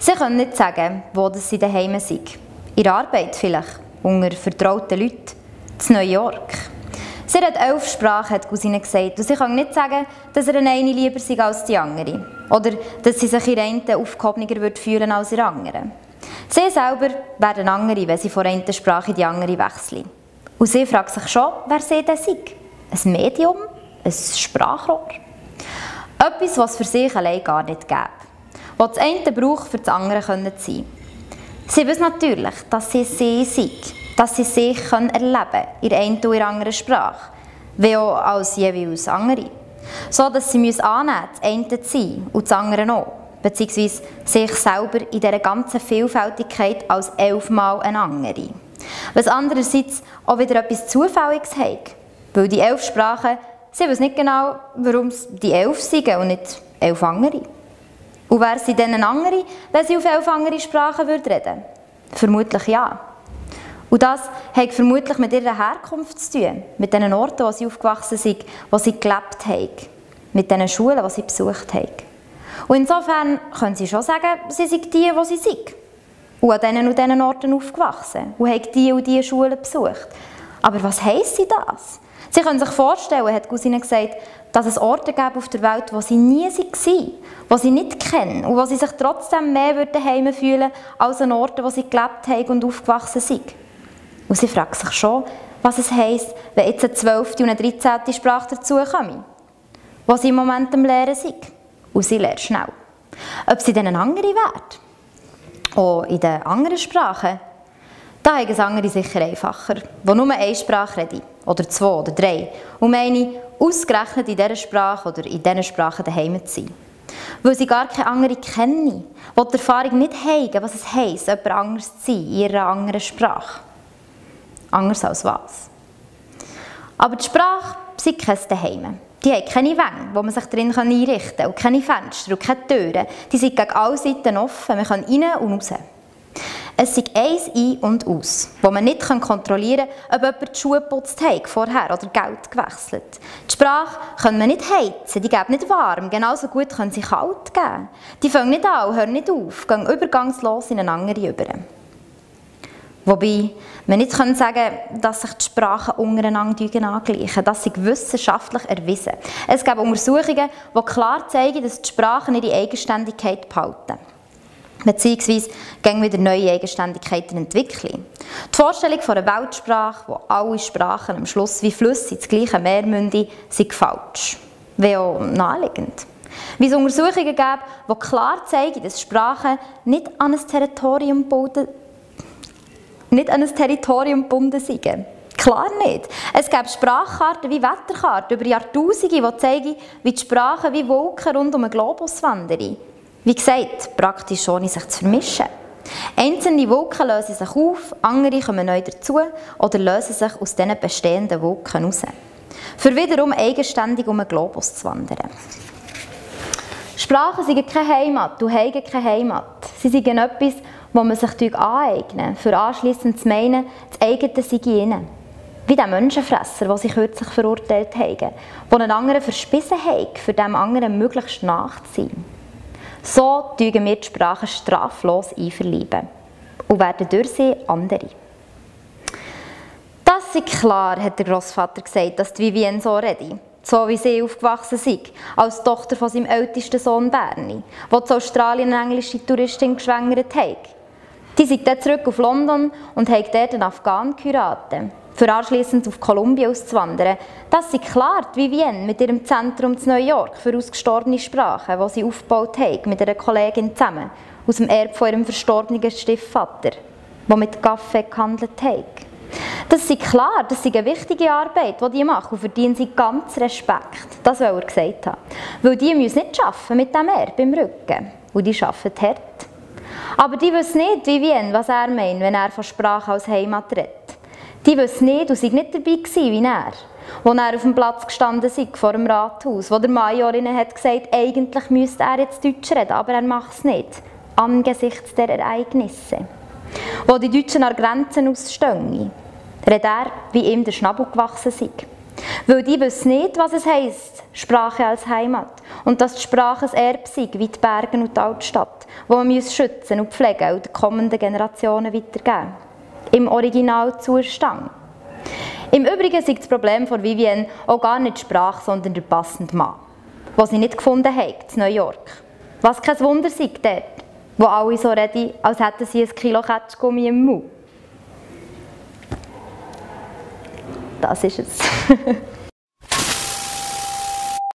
Sie können nicht sagen, wo sie daheim sind. In der Arbeit vielleicht, unter vertrauten Leuten, in New York. Sie hat 11 Sprachen, hat Cousine gesagt, und sie kann nicht sagen, dass er eine lieber sei als die andere. Oder dass sie sich in der einen aufgehobener fühlen als in der anderen. Sie selber werden andere, wenn sie von einer Sprache in die andere wechseln. Und sie fragt sich schon, wer sie denn sei. Ein Medium? Ein Sprachrohr? Etwas, was es für sich allein gar nicht gäbe. Was das eine braucht, für das andere zu sein. Sie wissen natürlich, dass sie sind, dass sie sich erleben können, in der einen oder anderen Sprache, wie auch als jeweils andere. So dass sie annehmen müssen, das eine zu sein und das andere auch, beziehungsweise sich selber in dieser ganzen Vielfältigkeit als 11-mal eine andere. Was andererseits auch wieder etwas Zufälliges hat, weil die 11 Sprachen, sie wissen nicht genau, warum es die 11 sind und nicht 11 andere. Und wäre sie dann eine andere, wenn sie auf 11 andere Sprachen reden würde? Vermutlich ja. Und das hat vermutlich mit ihrer Herkunft zu tun, mit den Orten, wo sie aufgewachsen sind, wo sie gelebt haben, mit den Schulen, die sie besucht haben. Und insofern können sie schon sagen, sie sind die, die sie sind. Und an diesen und diesen Orten aufgewachsen und haben die und die Schulen besucht. Aber was heisst sie das? Sie können sich vorstellen, hat Cousine gesagt, dass es Orte gäbe auf der Welt, wo sie nie waren, die sie nicht kennen und wo sie sich trotzdem mehr daheim fühlen als an Orten, wo sie gelebt haben und aufgewachsen sind. Und sie fragt sich schon, was es heisst, wenn jetzt eine 12. und eine 13. Sprache dazukommen, die sie im Moment am Lehren sind. Und sie lernt schnell. Ob sie dann eine andere wird? Auch in den anderen Sprachen? Da haben es andere sicher einfacher, die nur eine Sprache reden, oder 2 oder 3, und meine, ausgerechnet in dieser Sprache oder in diesen Sprachen daheim zu sein. Weil sie gar keine andere kennen, die die Erfahrung nicht haben, was es heisst, jemand anders zu sein, in ihrer anderen Sprache. Anders als was? Aber die Sprache sind kein Daheim. Die haben keine Wände, wo man sich drin einrichten kann, und keine Fenster und keine Türen. Die sind gegen alle Seiten offen, man kann rein und raus. Es sind eins ein und aus, wo man nicht kontrollieren kann, ob jemand die Schuhe geputzt hat vorher oder Geld gewechselt. Die Sprache kann man nicht heizen, die geben nicht warm, genauso gut können sie kalt geben. Die fangen nicht an und hören nicht auf, gehen übergangslos in eine andere über. Wobei man nicht sagen kann, dass sich die Sprachen untereinander angleichen. Das ist wissenschaftlich erwiesen. Es gibt Untersuchungen, die klar zeigen, dass die Sprachen ihre Eigenständigkeit behalten. Beziehungsweise gehen wieder neue Eigenständigkeiten entwickeln. Die Vorstellung von einer Weltsprache, wo alle Sprachen am Schluss wie Flüsse ins gleiche Meer münden, sind falsch. Wäre auch naheliegend. Wie es Untersuchungen gibt, die klar zeigen, dass Sprachen nicht an ein Territorium gebunden sind. Klar nicht. Es gibt Sprachkarten wie Wetterkarten über Jahrtausende, die zeigen, wie die Sprachen wie Wolken rund um den Globus wandern. Wie gesagt, praktisch ohne sich zu vermischen. Einzelne Wolken lösen sich auf, andere kommen neu dazu oder lösen sich aus diesen bestehenden Wolken heraus. Für wiederum eigenständig um den Globus zu wandern. Sprachen sind keine Heimat und haben keine Heimat. Sie sind etwas, wo man sich aneignen, für anschliessend zu meinen, das eigene sei in ihnen. Wie der Menschenfresser, der sich kürzlich verurteilt hat, der einen anderen verspissen hat, für dem anderen möglichst nachzuziehen. So tun wir die Sprache straflos einverleiben und werden durch sie andere. Das ist klar, hat der Grossvater gesagt, dass die Vivienne so redet. So wie sie aufgewachsen ist, als Tochter von seinem ältesten Sohn Bernie, der zu Australien eine englische Touristin geschwängert hat. Die sind dann zurück auf London und haben dort einen Afghanen geheiratet, für anschliessend auf Kolumbien auszuwandern. Das ist klar, die Vivienne mit ihrem Zentrum in New York für ausgestorbene Sprachen, das sie aufgebaut hat, mit einer Kollegin zusammen, aus dem Erbe von ihrem verstorbenen Stiefvater, der mit Kaffee gehandelt hat. Das ist klar, das ist eine wichtige Arbeit, die die machen, und verdienen sie ganz Respekt. Das will er gesagt haben. Weil die müssen nicht arbeiten mit dem Erbe im Rücken. Und die arbeiten hart. Aber die wissen nicht, Vivienne, was er meint, wenn er von Sprache als Heimat redet. Die wissen nicht und sind nicht dabei gewesen, wie er. Als er auf dem Platz gestanden ist, vor dem Rathaus, wo der Major ihnen hat gesagt, eigentlich müsste er jetzt Deutsch reden, aber er macht es nicht. Angesichts der Ereignisse. Wo die Deutschen an Grenzen ausstehen, redet er, wie ihm der Schnabel gewachsen sei. Weil die wissen nicht, was es heisst, Sprache als Heimat. Und dass die Sprache ein Erbe sei, wie die Berge und die Altstadt, die man schützen und pflegen und den kommenden Generationen weitergeben. Im Originalzustand. Im Übrigen ist das Problem von Vivienne auch gar nicht die Sprache, sondern der passende Mann, den sie nicht gefunden haben, in New York. Was kein Wunder sei dort, wo alle so reden, als hätten sie ein Kilo Ketschgummi im Mund. Das ist es.